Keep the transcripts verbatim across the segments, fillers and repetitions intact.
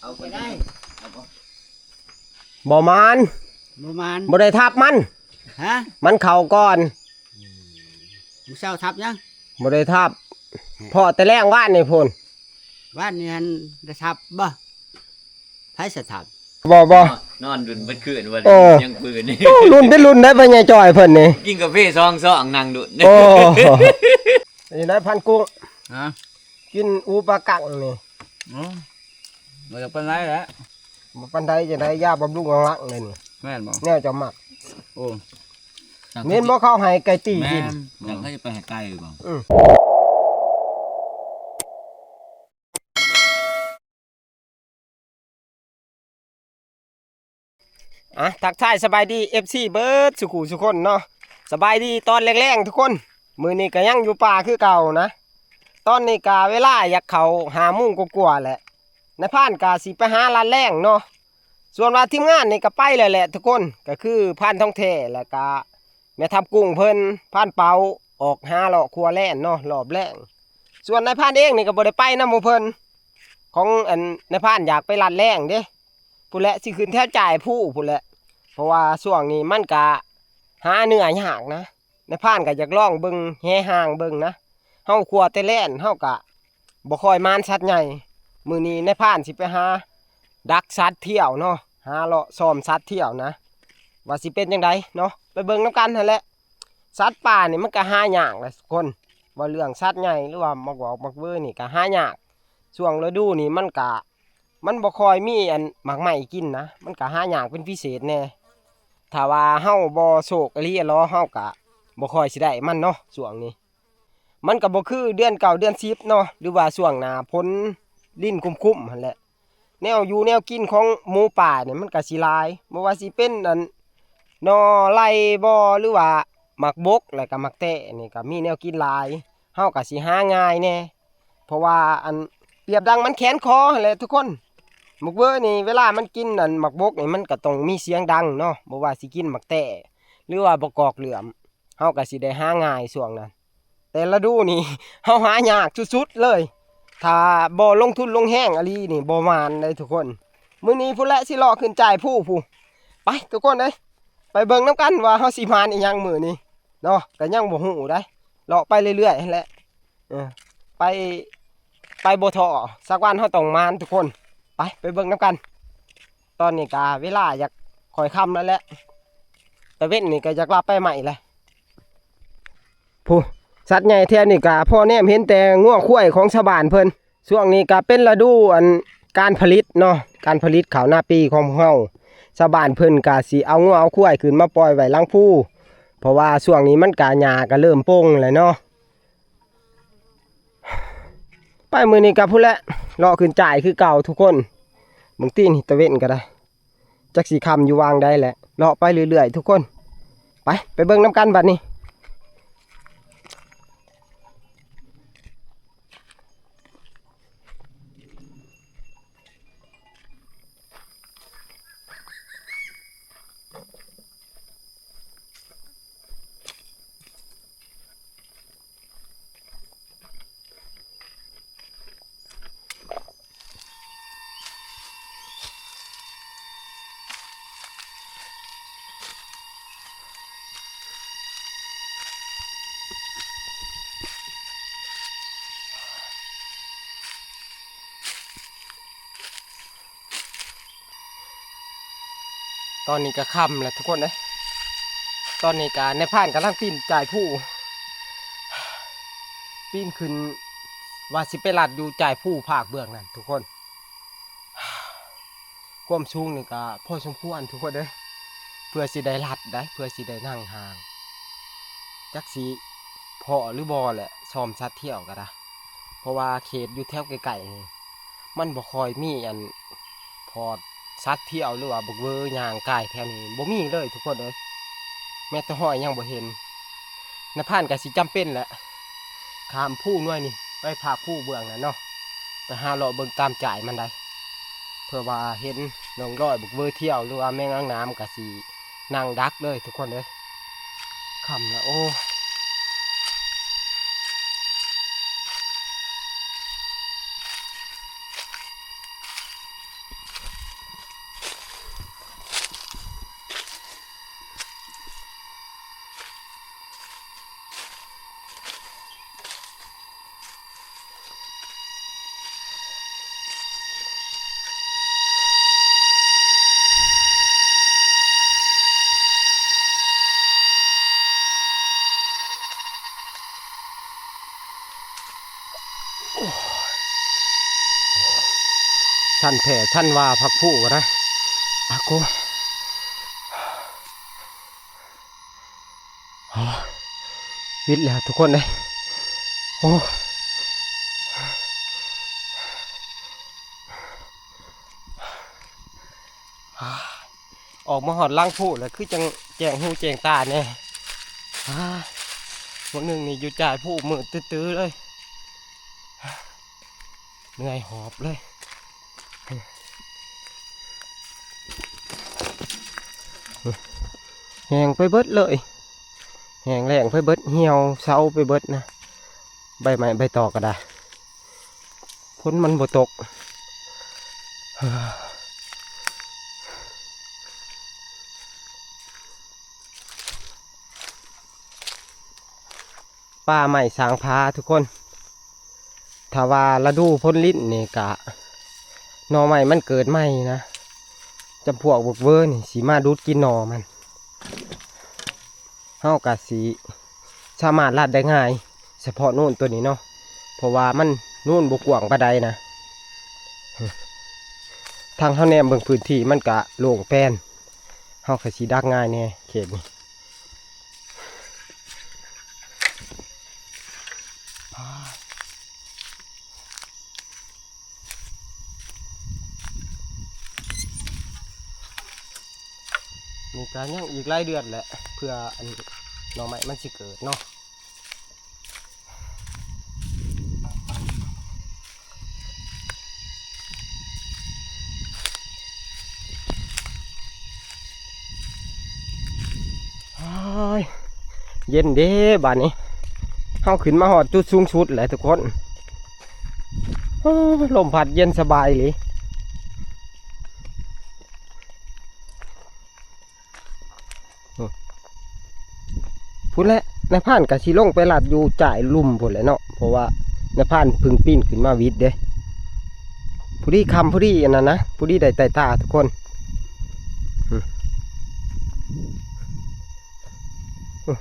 เอาไปได้ เอาบ่ บ่หมาน บ่หมาน บ่ได้ทับมัน ฮะ มันเข้าก่อน มื้อเช้าทับยัง บ่ได้ทับ ฮะ เพาะแต่แลงวานนี่พุ้น วานนี่หั่นได้ทับบ่ ไผสิทับ บ่ บ่ นอนดุ่นเบิดคืนว่า เออ ยังปืนนี่ โอ้ รุ่นเป็นรุ่นได้ พ่อใหญ่จ้อยเพิ่นนี่ กินกาแฟสองซองนั่งดุ่น โอ้ นี่นายพันกุ้ง ฮะ กินอูปลากังนี่ อ๋อ บ่อยากปานใดแหละ บ่ปานใดจะได้ยาบำรุงหลังๆเลยนี่ แม่นบ่ แนวเจ้ามัก โอ้ เน้นบ่เข้าให้ไก่ตีกิน แม่น อยากให้ไปให้ไก่บ่ อืม อ่ะ ทักทายสบายดี เอฟซี เบิดสุขุสุคนเนาะ สบายดีตอนแลงๆทุกคน มื้อนี้ก็ยังอยู่ป่าคือเก่านะ ตอนนี้ก็เวลาอยากเข้าห้าโมงกว่าๆแหละ นายพรานก็สิไปหาลาดแลงเนาะ ส่วนว่าทีมงานนี่ก็ไปแล้วแหละทุกคน ก็คือพรานทองแท้ แล้วก็แม่ทัพกุ้งเพิ่น พรานเปา ออกหาเลาะครัวแลนเนาะ รอบแลง ส่วนนายพรานเองนี่ก็บ่ได้ไปนำหมู่เพิ่น ของอันนายพรานอยากไปลาดแลงเด้ พุ้นแหละ สิขึ้นแถวจ่ายผู้พุ้นแหละ เพราะว่าช่วงนี้มันกะหาเนื้อยากนะ นายพรานก็อยากลองเบิ่งแหห่างเบิ่งนะ เฮาขั่วแต่แล่น เฮากะบ่ค่อยหมานสัตว์ใหญ่ มื้อนี้นายพรานสิไปหาดักสัตว์เที่ยวเนาะ หาเลาะซ่อมสัตว์เที่ยวนะ ว่าสิเป็นจั่งใดเนาะ ไปเบิ่งนำกันหั่นแหละ สัตว์ป่านี่มันก็หายากแหละทุกคน ว่าเรื่องสัตว์ใหญ่หรือว่าหมากหวอกหมากเวอนี่ก็หายาก ช่วงฤดูนี่มันก็ มันบ่ค่อยมีอันหมากไม้กินนะ มันก็หายากเป็นพิเศษแน่ ถ้าว่าเฮาบ่โชคอีหลีหรอ เฮาก็บ่ค่อยสิได้มันเนาะ ช่วงนี้ มันก็บ่คือเดือนเก้าเดือนสิบเนาะ หรือว่าช่วงหน้าฝน ดินคุ้มๆหั่นแหละ แนวอยู่แนวกินของหมูป่านี่มันก็สิหลาย บ่ว่าสิเป็นอันหน่อไร่บ่ หรือว่าหมากบก แล้วก็หมากแต้นี่ก็มีแนวกินหลาย เฮาก็สิหาง่ายแน่ เพราะว่าอันเปรียบดังมันแขนคอหั่นแหละทุกคน หมากเวอนี่เวลามันกินอันหมากบกนี่มันก็ต้องมีเสียงดังเนาะ บ่ว่าสิกินหมากแต้ หรือว่าบักกอกเหลื่อม เฮาก็สิได้หาง่ายช่วงนั้น แต่ฤดูนี่ เฮาหายากสุดๆเลย ถ้าบ่ลงทุนลงแรงอีหลีนี่บ่หมานเด้ทุกคน มื้อนี้พุ้นแหละสิเลาะขึ้นจ่ายผู้พุ้น ไปทุกคนเอ้ย ไปเบิ่งนำกันว่าเฮาสิหมานอีหยังมื้อนี้เนาะ ก็ยังบ่ฮู้เด้ เลาะไปเรื่อยๆหั้นแหละ เออ ไป ไปบ่ท้อ สักวันเฮาต้องหมานทุกคน ไป ไปเบิ่งนำกัน ตอนนี้ก็เวลาอยากค่อยค่ำแล้วแหละ ตะเว็นนี่ก็อยากลับไปใหม่แหละ พุ้น สัตว์ใหญ่แถวนี้ก็พอแนมเห็นแต่งัวควายของชาวบ้านเพิ่น ช่วงนี้ก็เป็นฤดูอันการผลิตเนาะ การผลิตข้าวนาปีของพวกเฮา ชาวบ้านเพิ่นก็สิเอางัวเอาควายขึ้นมาปล่อยไว้หลังภู เพราะว่าช่วงนี้มันก็หญ้าก็เริ่มป่งแล้วเนาะ ไปมื้อนี้ก็พุ้นแหละ เลาะขึ้นจ่ายคือเก่าทุกคน บางทีนี่ตะเว็นก็ได้ จักสิค่ำอยู่วางใดแหละ เลาะไปเรื่อยๆทุกคน ไป ไปเบิ่งนำกันบัดนี้ ตอนนี้ก็ค่ำแล้วทุกคนเอ้ย ตอนนี้ก็นายพรานกำลังปีนจ่ายผู้ ปีนขึ้น ว่าสิไปลัดอยู่จ่ายผู้ภาคเบื้องนั่นทุกคน ความสูงนี่ก็พอสมควรทุกคนเอ้ย เพื่อสิได้ลัดได้ เพื่อสิได้นั่งห่าง จักสิพ้อหรือบ่แหละ ซ่อมสัตว์เที่ยวก็ได้ เพราะว่าเขตอยู่แถวใกล้ๆนี่ มันบ่ค่อยมีอันพอสัตว์เที่ยวหรือว่าบักเวอร์ย่างกายแถวนี้บ่มีเลยทุกคนเอ้ย แม้แต่ฮอยยังบ่เห็น นายพรานก็สิจำเป็นแหละ ข้ามภูหน่วยนี่ ไปภาคภูเบื้องนั่นเนาะ ไปหาเลาะเบิ่งตามจ่ายมันได้ เพื่อว่าเห็นร่องรอยบักเวอร์เที่ยวหรือว่าแมงนางน้ำก็สินั่งดักเลยทุกคนเอ้ย ค่ำแล้ว โอ้ โอ้ ชั้นแท้ชั้นว่าผักผู้ก็ได้ อากู วิดแล้วทุกคนเลย โอ้ ออกมาฮอดหลังผู้แล้ว คือจั่งแจ้งหูแจ้งตาแน่ อ่า มื้อหนึ่งนี่อยู่จ่ายผู้มืดตื้อๆเลย เหนื่อยหอบเลย แห้งไปเบิดเลย แห้งแล้งไปเบิด เหี่ยวเซาไปเบิดนะ ใบไม้ใบตอกก็ได้ ฝนมันบ่ตก ป่าไม้สางผาทุกคน ถ้าว่าฤดูฝนรินนี่กะ หน่อไม้มันเกิดใหม่นะ จำพวกบักเวอนี่สิมาดูดกินหน่อมัน เฮากะสิสามารถลัดได้ง่าย เฉพาะโน่นตัวนี้เนาะ เพราะว่ามันโน่นบ่กว้างปานใดนะ ทางเฮาแนมเบิ่งพื้นที่มันกะโล่งแปน เฮากะสิดักง่ายแน่เขตนี้ นี่ก็ยังอีกหลายเดือนแหละ เพื่ออันหน่อไม้มันสิเกิดเนาะ โอ้ย เย็นเด้บาดนี้ เฮาขึ้นมาฮอดจุดสูงสุดแล้วทุกคน โอ้ย ลมพัดเย็นสบายเลย พุ้นแหละ นายพรานก็สิลงไปลัดอยู่จ่ายลุ่มพุ้นแหละเนาะ เพราะว่านายพรานเพิ่งปีนขึ้นมาวิดเด้ พอดีค่ำพอดีอันนั้นนะ พอดีได้ไต่ตาทุกคน อืม อืม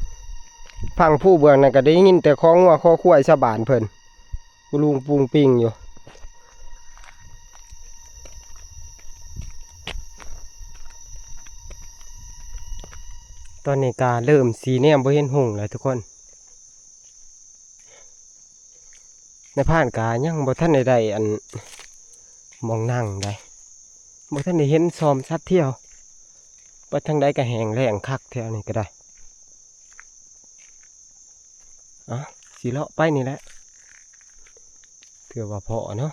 ฟังผู้เบื้องนั้นก็ได้ยินแต่คองัวคอควายชาวบ้านเพิ่น กูลุงปุงปิงอยู่ ตอนนี้ก็เริ่มสีแนมบ่เห็นหุงแล้วทุกคน นายพรานก็ยังบ่ทันได้ได้อันหม่องนั่งได้ บ่ทันได้เห็นซอมสัตว์เที่ยว ไปทางใดก็แห้งแล้งคักแถวนี้ก็ได้ อ่ะ สิเลาะไปนี่แหละ เผื่อว่าพอเนาะ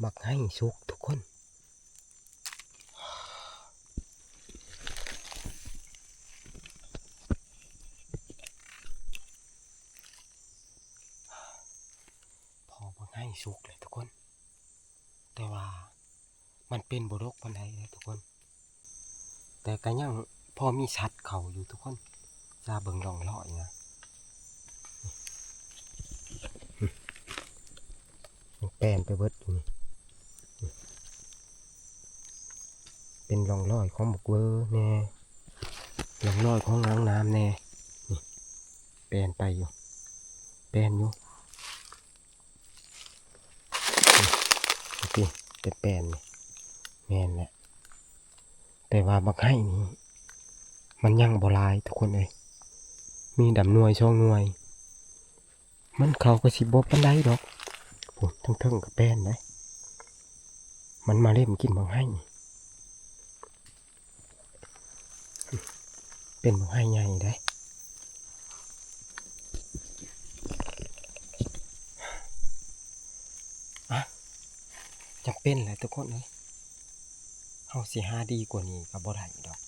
บักไห้สุกทุกคน พอบักไห้สุกเลยทุกคน แต่ว่ามันเป็นบ่ดกปานใดเลยทุกคน แต่ก็ยังพอมีสัตว์เข้าอยู่ทุกคน จะเบิ่งร่องรอยนะ มันแปนไปเบิดอยู่นี่ เป็นร่องรอยของบักเวอแน่ ร่องรอยของหางน้ำแน่ นี่ แปนไปอยู่ แปนอยู่ นี่ นี่ แต่แปนนี่ แม่นแหละ แต่ว่าบักไห้นี่ มันยังบ่หลายทุกคนเอ้ย มีดำหน่วยสองหน่วย มันเขาก็สิบ่ปานใดดอก โอ้ เทิงๆ ก็แปนเด้ มันมาเล่นกินบักไห้ เป็นบักไห้ใหญ่เด้ อ่ะ จำเป็นแหละทุกคนเอ้ย เฮาสิหาดีกว่านี้ก็บ่ได้ดอก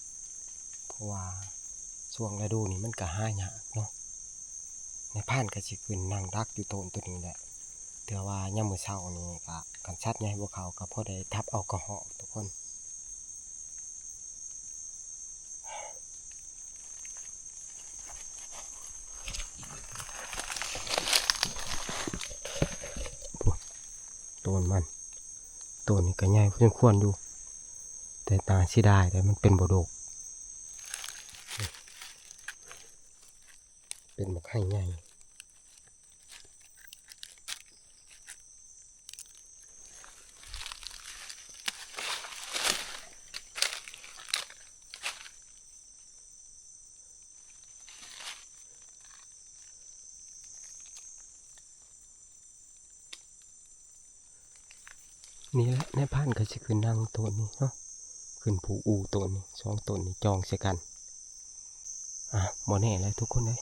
เพราะว่าช่วงฤดูนี้มันก็หายากเนาะ นายพรานก็สิขึ้นนั่งดักอยู่ต้นตัวนี้แหละ เทื่อว่ายามมื้อเช้านี่ก็คันสัตว์ใหญ่บ่เข้าก็พอได้ทับเอากระหอกทุกคน มัน ต้นนี้ก็ใหญ่พอสมควรอยู่ แต่น่าเสียดายแต่มันเป็นบ่ดก เป็นบักไห้ใหญ่ นี่แหละ นายพรานก็สิขึ้นนั่งต้นนี้เนาะ ขึ้นผูอู่ต้นนี้ สองต้นนี้จองใส่กัน อ่ะ บ่แน่แหละทุกคนเอ้ย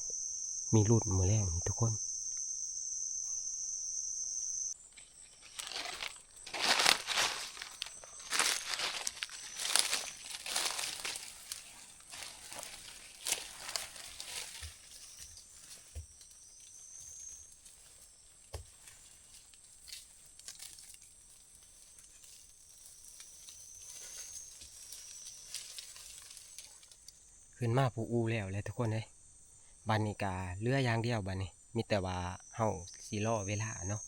มีลุ้นมื้อแลงนี่ทุกคน ขึ้นมาผูอู่แล้วแหละทุกคนเอ้ย บัดนี้ก็เหลืออย่างเดียวบัดนี้ มีแต่ว่าเฮาสิรอเวลาเนาะ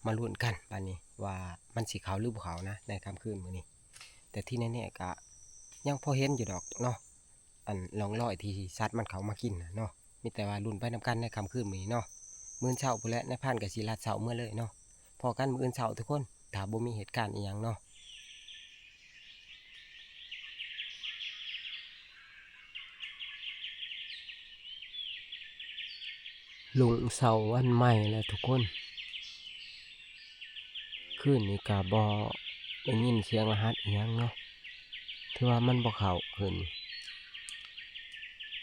มาลุ้นกันบัดนี้ว่ามันสิเข้าหรือบ่เข้านะ ในค่ำคืนมื้อนี้ แต่ที่แน่ๆก็ยังพอเห็นอยู่ดอกเนาะ อันร่องรอยที่สัตว์มันเข้ามากินน่ะเนาะ มีแต่ว่าลุ้นไปนำกันในค่ำคืนมื้อนี้เนาะ มื้อเช้าพู้นแหละ นายพรานก็สิลัดเช้าเมือเลยเนาะ พ้อกันมื้ออื่นเช้าทุกคน ถ้าบ่มีเหตุการณ์อิหยังเนาะ รุ่งเช้าวันใหม่แล้วทุกคน คืนนี้ก็บ่ได้ยินเสียงรหัสอิหยังเนาะ ถือว่ามันบ่เข้าคืนนี้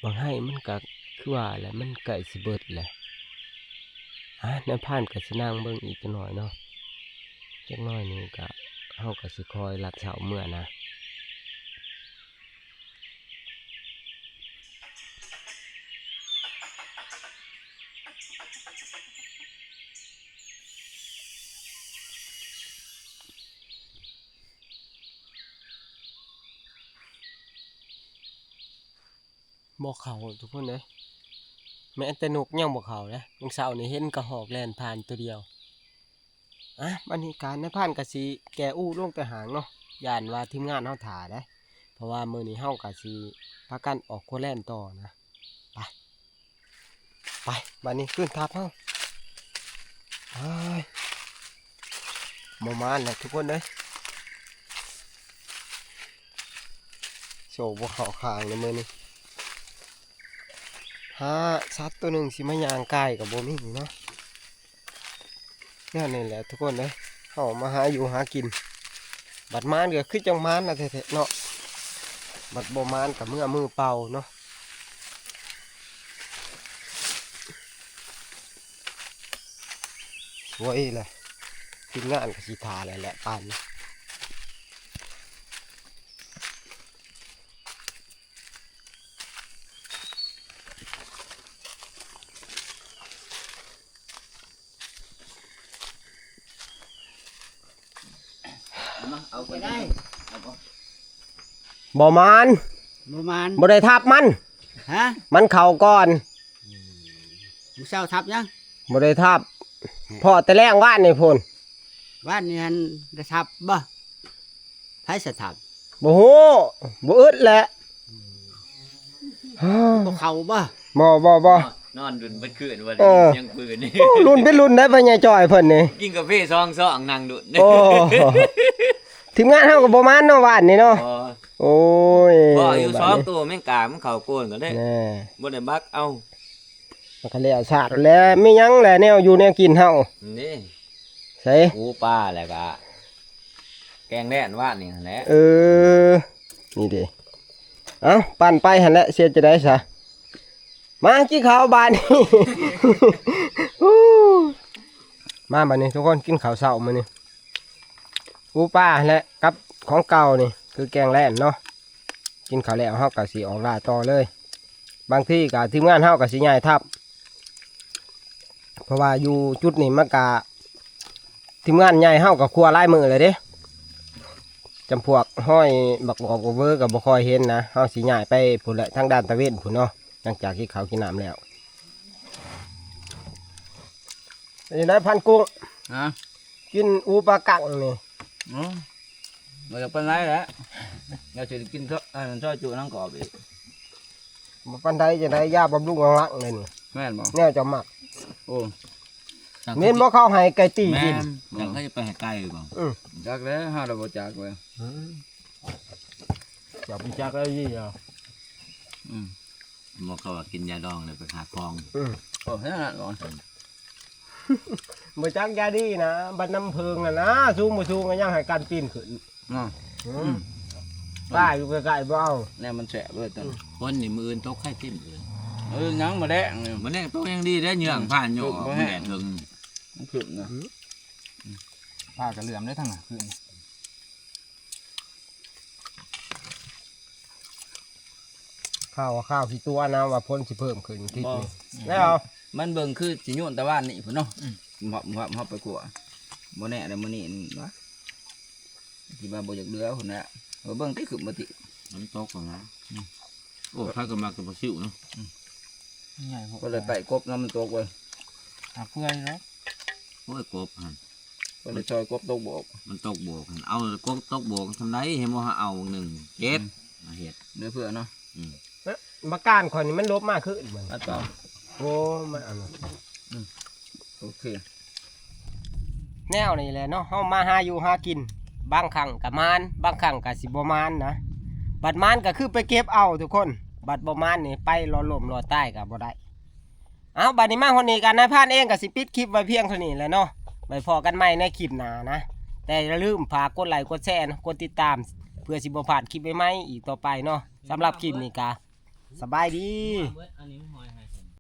บักไห้มันก็คือว่าแหละ มันใกล้สิเบิดแหละ อ่ะ นายพรานก็สินั่งเบิ่งอีกจักหน่อยเนาะ จักหน่อยหนึ่งก็ เฮาก็สิคอยลัดเช้าเมือนะ บ่เข้าทุกคนเอ้ย แม้แต่นกยังบ่เข้าเลย มื้อเช้านี่เห็นกระรอกแล่นผ่านตัวเดียว อ่ะ บัดนี้ก็นายพรานก็สิแก่อู้ลงแต่หางเนาะ ย้านว่าทีมงานเฮาถ่าเด้ เพราะว่ามื้อนี้เฮาก็สิพากันออกครัวแล่นต่อนะ ไป ไป บัดนี้ขึ้นทับเฮา อ้าย บ่มานแหละทุกคนเอ้ย โชคบ่เข้าข้างเลยมื้อนี้ หาสัตว์ตัวหนึ่งสิมาย่างกายก็บ่มีเนาะ แนวนี้แหละทุกคนเอ้ย เฮามาหาอยู่หากิน บัดมานก็คือจั่งมานนะแท้ๆเนาะ บัดบ่มานก็เมือมือเปล่าเนาะ โอ้ยแหละ ทีมงานก็สิถ่าแล้วแหละปานนี้ เอามา เอาไปได้ เอาบ่ บ่มาน บ่มาน บ่ได้ทับมัน ฮะ มันเข้าก่อน มื้อเช้าทับยัง บ่ได้ทับ พ้อแต่แลงวานนี่พู้น วานนี่หั่นได้ทับบ่ ไผสิทับ บ่ฮู้ บ่อึดแหละ บ่เข้าบ่ บ่ บ่ บ่ นอนดุ่นเบิดคืนว่า เออ เสียงปืนนี่ โอ้ ลุ้นเป็นลุ้นได้พ่อใหญ่จ้อยเพิ่นนี่ กินกาแฟสองซองนั่งดุ่น โอ้ ทีมงานเฮาก็บ่มานเนาะวานนี่เนาะ อ๋อ โอ้ย พ้ออยู่ บาดนี้ สองตัวแม่งกามันเข้าโกนก็ได้ แน่ บ่ได้บักเอา มันก็แล้วซาดแล้ว มีหยังแหละแนวอยู่แนวกินเฮา นี่ ใส่ ปูปลาแล้วก็ แกงแล่นวานนี่หั่นแหละ เออ นี่เด้ เอ้า ปั่นไปหั่นแหละ เสียจะได้ซะ มากินข้าวบาดนี้ มาบาดนี้ทุกคน กินข้าวเช้ามื้อนี้ ปูปลาหั่นแหละ กับของเก่านี่ คือแกงแล่นเนาะ กินข้าวแล้วเฮาก็สิออกล่าต่อเลย บางทีก็ทีมงานเฮาก็สิย้ายทัพ เพราะว่าอยู่จุดนี้มันก็ ทีมงานใหญ่เฮาก็ครัวหลายมื้อเลยเด้ จำพวกห้อยบักกอกบักเวอก็บ่ค่อยเห็นนะ เฮาสิย้ายไปพู้นแหละ ทางด้านตะเวนพู้นเนาะ หลังจากที่เขากินน้ำแล้ว เป็นจั่งใดพรานกุ้ง ฮะ กินอูปลากังนี่ อืม บ่อยากปานใดแหละ อยากสิกินซอ อันนั้นซอยจุหนังกรอบอีก บ่ปานใดจะได้ยาบำรุงหลังๆเลยนี่ แม่นบ่ แนวเจ้ามัก โอ้ เน้นบ่เข้าให้ไก่ตีกิน แม่น อยากให้ไปให้ไก่บ่ อืม จักแล้ว เฮาละบ่จักเว้ย อืม จับมันจักแล้วยี่อ่ะ อืม บ่เข้าว่ากินยาดองเลยไปหาคลอง อืม โอ้ แค่นั้นเหรอ บ่จักยาดีนะ บัดน้ำเพิงอ่ะนะ สูงบ่สูงก็ยังให้กันปีนขึ้น เนาะ อืม อืม ป้าอยู่ใกล้ๆบ่เอา แนวมันแสบเว้ยตอน คนนี่มื้ออื่นตกไข่เต็มเลย เออ ยังบ่แลงเลย มื้อแลงตกยังดีได้เหยื่องผ่านอยู่ บ่แห้ง แดดเทิง มันขึ้นนะ ผ้ากระเหลื่อมได้ทั้งนั้นขึ้น ข้าวข้าวขี้ตัวนะว่าพ้นสิเพิ่มขึ้นทิศ บ่ นี่ แล้ว มันเบิ่งคือสิโยนตะวันนี่พุ่นเนาะ อืม หับหับหับไปกว่า บ่แน่แล้วมื้อนี้นี่วะ สิว่าบ่อยากเหลือพุ่นแหละ เออ เบิ่งติขึ้นบ่ติ มันตกแล้วนะ อืม โอ้ ไผก็มักกับปลาซิวเนาะ อืม ง่ายพวก ก็เลยไต่กบแล้วมันตกเว้ย หาเปื่อยแล้ว โอ้ย กบหั่น ก็เลยซอยกบตกบก มันตกบกหั่น เอากบตกบกทำได เห็นบ่ เอาหนึ่งเจ็ด อืม มาเฮ็ด เนื้อเพื่อเนาะ อืม เอ๊ะ บักการข่อยนี่มันลบมาขึ้นเหมือน อัดต่อ โอ้ มันอันนั้น อืม โอเค แนวนี้แหละเนาะ เฮามาหาอยู่หากิน บางครั้งก็หมาน บางครั้งก็สิบ่หมานนะ บัดหมานก็คือไปเก็บเอาทุกคน บัดบ่หมานนี่ไปรอล้มรอตายก็บ่ได้ เอาบัดนี้มาฮอดนี้กัน นายพรานเองก็สิปิดคลิปไว้เพียงเท่านี้แหละเนาะ ไว้พ้อกันใหม่ในคลิปหน้านะ แต่อย่าลืมฝากกดไลค์กดแชร์นะ กดติดตาม เพื่อสิบ่พลาดคลิปใหม่ๆอีกต่อไปเนาะ สำหรับคลิปนี้ก็สบายดี เบิดอันนี้หอยให้